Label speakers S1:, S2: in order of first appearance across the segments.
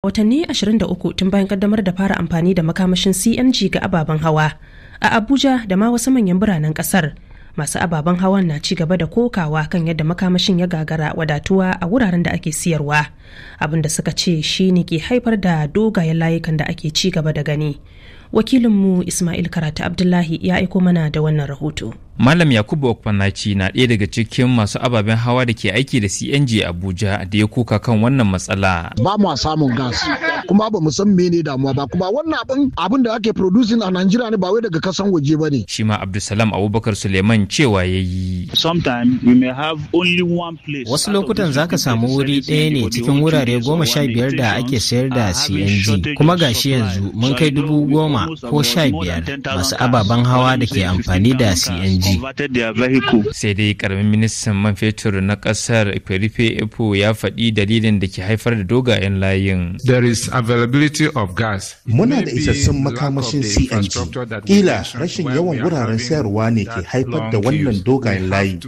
S1: Watanni 23 tun bayan kaddamar da fara amfani da makamashin CNG ga ababen hawa a Abuja da ma wasu manyan biranen kasar, masu ababen hawan na ci gaba da kokawa kan yadda makamashin ya gagara wadatuwa a wuraren da ake siyarwa, abin da suka ce shine ke haifar da dogayen layukan da ake ci gaba da gani. Wakilinmu Ismail Karatu Abdullahi ya aiko mana da wannan rahoto.
S2: Malam Yakubu Okpanachi na ɗaya daga cikin masu ababen hawa da ke aiki da CNG Abuja da ya kuka kan wannan matsala.
S3: Ba mu samun gas, kuma ba mu san mene damuwa ba, kuma wannan abin da ake producing a Najeriya ne, ba wai daga kasan waje ba ne.
S2: Shi ma Abdulsalam Abubakar Suleiman cewa ya yi.
S4: Wasu lokutan zaka samu wuri ɗaya ne cikin wurare 15 da ake sayar da CNG, kuma gashi yanzu mun kai 10,000 ko 15 masu ababen hawa da ke amfani da CNG.
S2: Sai dai karamin ministan man fetur na kasar, Ferife Epo, ya faɗi dalilin da ke haifar da dogayen layin.
S5: There is availability of gas.
S6: Muna da isassun makamashin CNG. Kila rashin yawan wuraren sayarwa ne ke haifar da wannan dogayen layi.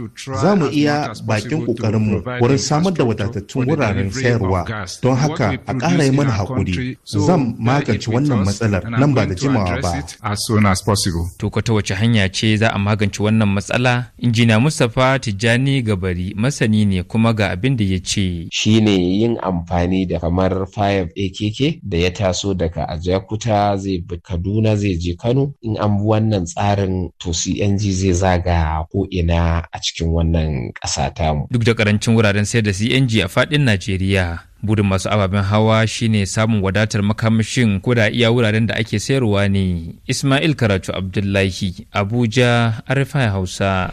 S6: Za mu iya bakin ƙoƙarinmu wurin samar da wadatattun wuraren sayarwa. Don haka a ƙara yi mana haƙuri. Zan magance wannan matsalar nan ba da jimawa ba.
S5: As soon as possible.
S2: To ko ta wace hanya ce za a magance wannan matsala? Injiniya Mustapha Tijjani Gabari masani ne, kuma ga abin da ya ce.
S7: Shine yin amfani da kamar 5 AKK da ya taso daga Ajakuta zai bi Kaduna zai je Kano. In an bi wannan tsarin, to CNG zai zaga ko ina a cikin wannan ƙasa tamu.
S2: Duk da karancin wuraren sayar da CNG a faɗin Najeriya, burin masu ababen hawa shine samun wadatar makamashin ko da iya wuraren da ake sayarwa ne. Ismail Karatu Abdullahi, Abuja, RFI Hausa.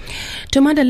S1: To madalla.